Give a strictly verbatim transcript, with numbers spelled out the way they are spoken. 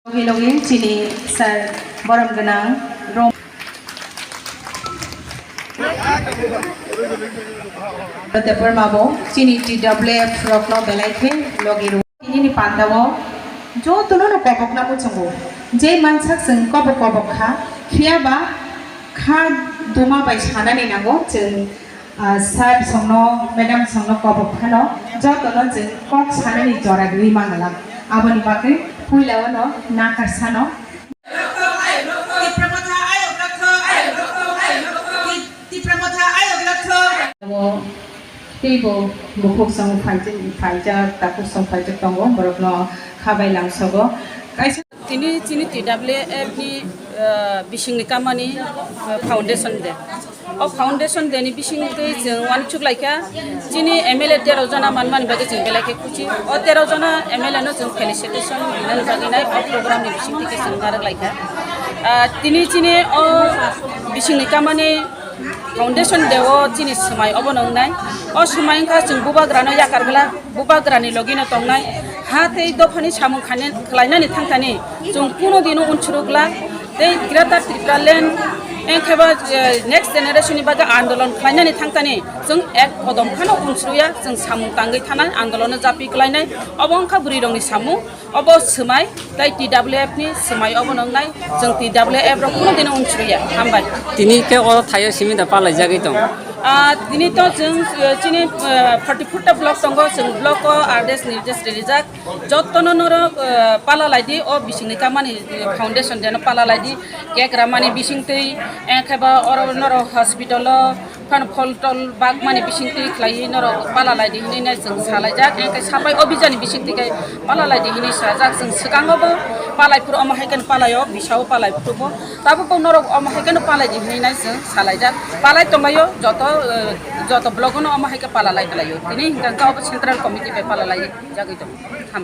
Logi logi chini sir borom gwnang Rom Debbarma bo chini T W F rokno belai khe logi rw. Nini pandao jotono no kobokna muchungo. Je mansak chwng kobok kobok kha, phiya ba kha duma bai sanani nango chwng, ah, sir songno, madam songno kobok phano jotono chwng kok sanani jora rwi manglak. Aboni bagwi puila ono nakarsano. Tipra Motha ayok rakho. Tipra Motha ayok rakho. Abo teibo bukhuk song phaijak, phaijak, takhuk song phaijak tongo, borokno khabai langsogo. Kaisa tini chini T W F ni, ah, bisingni kamani, ah, foundation day. O foundation day ni bisingtwi chwng uansuk laikha, chini M L A tero jona manmani bagwi chwng belai khe khusi. O tero jona M L A no chwng felicitation rinani bagwi nai o program ni bisingtwi khe chwng narwk laikha. Ah, tini chini o bisingni kamani foundation day o chini swmai obono wngnai. O swmai wngkha chwng bubagrano yakar glak. Bubagrani logino tongnai ha tei dophani samung khainai-, khlainani thangthani chwng kuno dino unsuru glak tei Greater Tipraland, engkheba, eh, next generation ni bagwi andolon khlainani thangthani chwng ek kodom phano unsuru ya, chwng samung tangwi thanai, andolono japi klainai, obo wngkha bwrwirokni samung, obo swmai tei T W F ni swmai obono wngnai, chwng T W F rok kuno dino unsuru ya. Hambai. Tini khe o thaio simi da palaijagwi tong. Ah, tini to chwng, eh, chini, eh, forty four ta block tongo, chwng block o R D S nirdesh rijak. Jotono norok, eh, pala laidi, o bisingni kamani, eh, foundation day no pala laidi, cake ramani bisingtwi, eh, khe ba oro norok hospital o, phano phol tol bagmani bisingtwi khlaiwi norok pala laidi hinwi nai chwng salaijak, eh, khe sapai o bijani bisingtwi khe pala laidi hinwi sajak, chwng swkango bo palai phuru omo hai kheno palai o, bisao palai phuru bo. Tabuk bo norok omo hai kheno palai di hinwi nai chwng salaijak. Palai tonglaio joto, eh, joto block-o no omo hai khe pala lai tonglaio. Tini hwnkha khe obo central committee bai pala lai jagwi tongo. Hambai.